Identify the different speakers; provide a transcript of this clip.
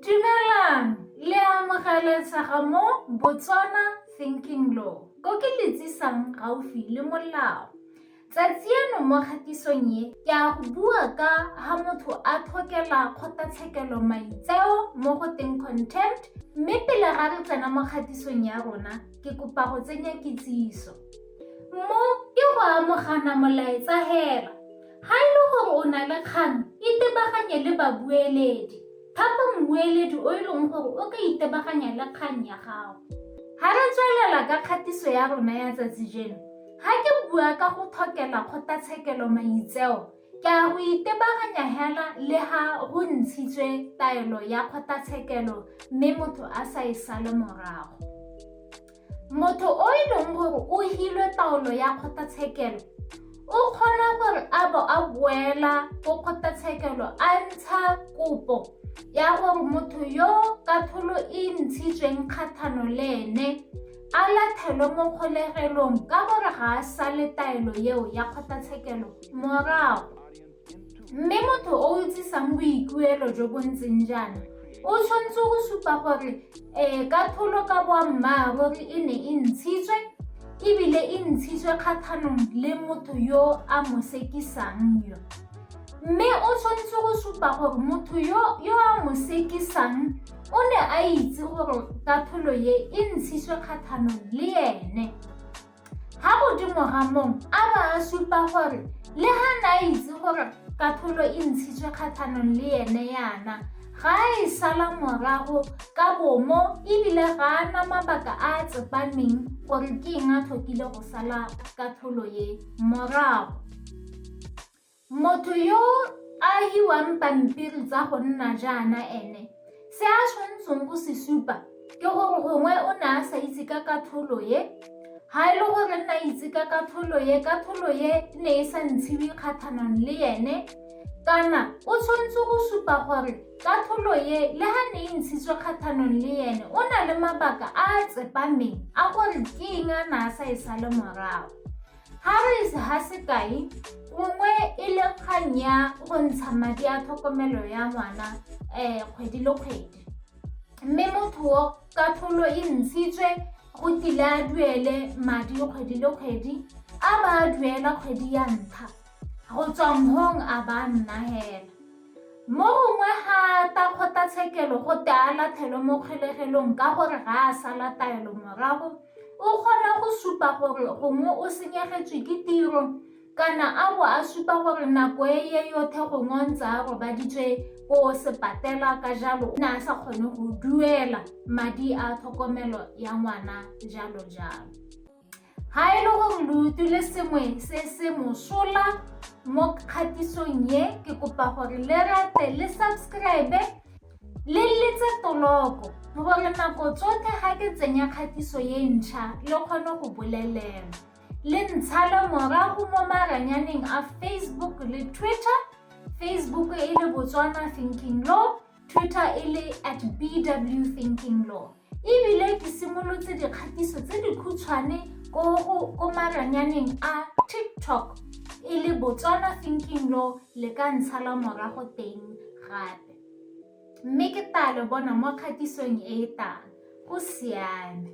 Speaker 1: Dumelang, le amogelesega mo Botswana Thinking Law, ko ke le tsisang gaufi le molao. Tsatsi eno mo kgatisong e, ke a go bua ka ha motho a tlhokela kgotlatshekelo maitseo mo go teng contempt, mme pele ga re tsena mo kgatisong ya rona, ke kopa go tsenya kitsiso. Mo ke go amogana molaetsa hela. Ga e le gore o na le kgang, itebaganye le babueledi. Thapa mmueledi o e leng gore o ka itebaganya le kgang ya gago. Ga re tswelela ka kgatiso ya rona ya tsatsi jeno, ga ke bua ka go tlhokela kgotlatshekelo maitseo, ke a go itebaganya hela le ga go ntshitswe taelo ya kgotlatshekelo mme motho a sa e sale morago. Motho o e leng gore o hilwe taolo ya kgotlatshekelo o kgona gore a bo a boela ko kgotlatshekelo a ntsha kopo ya gore motho yo katlholo e ntshitsweng kgathano le ene a lathelwe mo kgolegelong ka gore ga a sale taelo eo ya kgotlatshekelo morago. Mme motho o o tsisang boikuelo jo bo ntseng jaana o tshwanetse go supa gore um katlholo ka boammaaruri e ne e ntshitswe ebile e ntshitswe kgatlhanong le motho yo a mo sekisang yo. Mme o tshwanetse go supa gore motho yo yo a mo sekisang o ne a itse gore katlholo ye e ntshitswe kgatlhanong le ene. Ga godimo ga moo, a ba a supa gore le ga ne a itse gore katlholo e ntshitswe kgatlhanong le ene yana, ga a e sala morago ka bomo ebile ga a na mabaka a a tsepameng gore ke eng a tlhokile go sala katlholo ye morago. Motho yo a hiwang pampiri tsa go nna jaana ene, se a tshwanetseng go se supa ke gore gongwe o ne a sa itse ka katlholo ye. Ga e le gore nna itse ka katlholo ye, katlholo ye ne e sa ntshiwe kgatlhanong le ene, kana o tshwanetse go supa gore katlholo ye le ga ne e ntshitswe kgatlhanong le ene, o na le mabaka a a tsepameng a gore ke eng a ne a sa e sale morago. Harris ha sekai, gongwe e le kgang ya go ntsha madi a tlhokomelo ya ngwana um kgwedi le kgwedi. Mme motho o katlholo e ntshitswe go tile a duele madi kgwedi le kgwedi, a ba a duela kgwedi ya ntlha, go tswa mhong a ba nna hela. Mo gongwe ga ta kgotlatshekelo go te a lathelwe mo kgolegelong ka gore ga a sala taelo morago, o kgona go supa gore gongwe o senyegetswe ke tiro kana a bo a supa gore nako e ye yothe gongwe o ntse a robaditswe ko sepatela ka jalo o ne a sa kgone go duela madi a tlhokomelo ya ngwana jalo jalo. Ga e le gore lo utlwile sengwe se se mosola mo kgatisong ye, ke kopa gore le rate le subscribe le letse toloko gore nako tsotlhe ga ke tsenya kgatiso ye ntšha le kgone go bolelelwa. Le ntshale morago mo maranyaneng a Facebook le Twitter, Facebook e le Botswana Thinking Law, Twitter e le at BW Thinking Law. Ebile ke simolotse dikgatiso tse dikhutshwane ko maranyaneng a TikTok e le Botswana Thinking Law, le ka ntshala morago teng gape. Mme ke tla le bona mo kgatisong e e tang. Go siame.